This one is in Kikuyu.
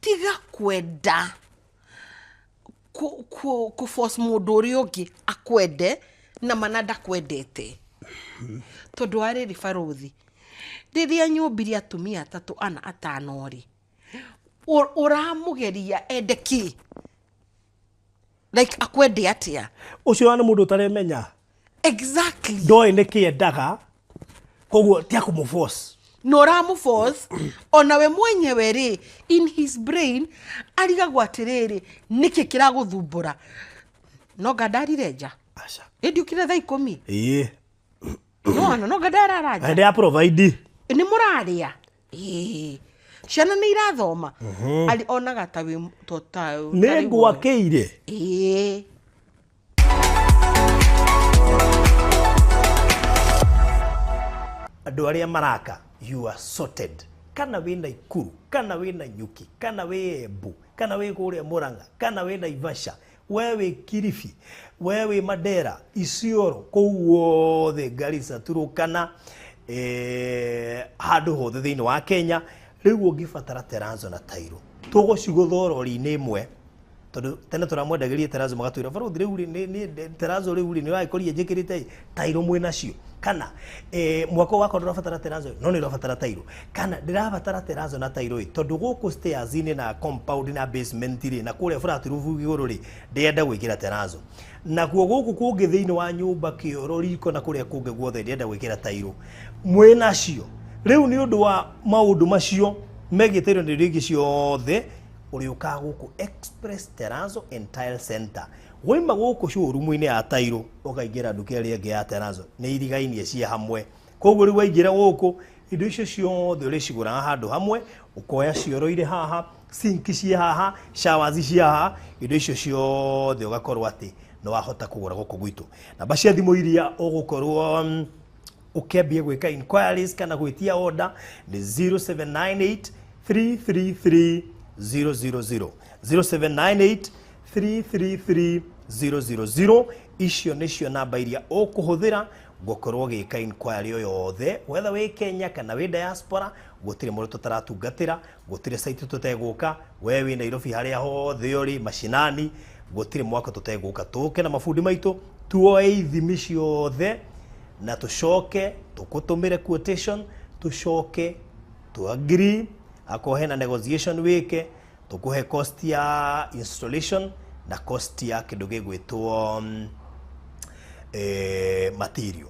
Tiga kwenda kũ force mũndũ ũrĩa ũngĩ akwende na mana ndakwendete. Tondũ wa rĩrĩ barũthi, rĩrĩa nyũmbire atumia atatũ ana atano rĩ, ũramũgeria ende kĩ? Like akwende atĩa? Ũcio nĩ mũndũ ũtaremenya. Exactly. Ndoĩ nĩ kĩ endaga, koguo tia kũmũ-force. Na ũramũ-force, ona we mwenyewe rĩ, in his brain, arigagwo atĩrĩrĩ, nĩkĩ kĩragũthumbũra? No nga ndarire nja. Aca. Ĩ ndiũkire thaa 10. Ĩĩ. Nĩwona, no nga ndarara nja. Ndĩ ya provide. Nĩ mũrarĩa? Ĩĩ. Ciana nĩ irathoma? Ari onaga ta wĩ to ta Nĩ ngwakĩire. Ĩĩ. Andũ arĩa maraka, you are sorted. Kana wĩ Naikuru, kana wĩ Nanyuki, kana wĩ Embu, kana wĩ kũrĩa Murang'a, kana wĩ Naivasha, we wĩ Kilifi, we wĩ Mandera, Isiolo, kũu guothe Garissa, Turkana, handũ hothe thĩinĩ wa Kenya, rĩu ũngĩbatara terrazzo na tairo, tũgũcigũtha rori-inĩ ĩmwe. Tondũ tene tũramwendagĩria terrazzo magatwĩra barũthi rĩu rĩ, nĩ terrazzo rĩu rĩ, nĩ ũragĩkorire njĩkĩrĩte ĩ, tairo mwĩ nacio. Kana mwako wakwa ndũrabatara terrazzo no nĩ ũrabatara tairo. Kana ndĩrabatara terrazzo na tairo ĩ, tondũ gũkũ stairs-inĩ na compound na basement rĩ, na kũrĩa flat roof igũrũ rĩ, ndĩrenda gwĩkĩra terrazzo. Nakuo gũkũ kũngĩ thĩinĩ wa nyũmba, kĩoro, riko na kũrĩa kũngĩ guothe ndĩrenda gwĩkĩra tairo. Mwĩ nacio. Rĩu nĩ ũndũ wa maũndũ macio megiĩ tairo na indo ingĩ ciothe, ũrĩũkaga gũkũ Express Terrazzo and Tile Center. Waima gũkũ showroom-inĩ ya tairo, ũkaingĩra nduka ĩrĩa ĩngĩ ya terrazzo, nĩ irigainie ciĩ hamwe. Koguo rĩu waingĩra gũkũ, indo icio ciothe ũrĩcigũraga handũ hamwe, ũkoya cioro irĩ haha, sink ciĩ haha, showers ciĩ haha, indo icio ciothe ũgakorwo atĩ nĩ wahota kũgũra gũkũ gwitũ. Namba cia thimũ iria ũgũkorwo ũkĩambia gwĩka inquiries kana gwĩtia order nĩ 0798 333 000, 0798 333 000. Icio nĩcio namba iria ũkũhũthĩra gũkorwo ũgĩka inquiry o yothe, whether wĩ Kenya kana wĩ diaspora. Gũtirĩ mũndũ tũtaratungatĩra, gũtirĩ site tũtegũka. We wĩ Nairobi, harĩa hothe ũrĩ mashinani, gũtirĩ mwaka tũtegũka, tũke na mabundi maitũ, tuoe ithimi ciothe na tũcoke tũkũtũmĩre quotation, tũcoke tu agree, akorwo hena negotiation wĩke, tũkũhe cost ya installation na cost ya kĩndũ gĩgwĩtwo material.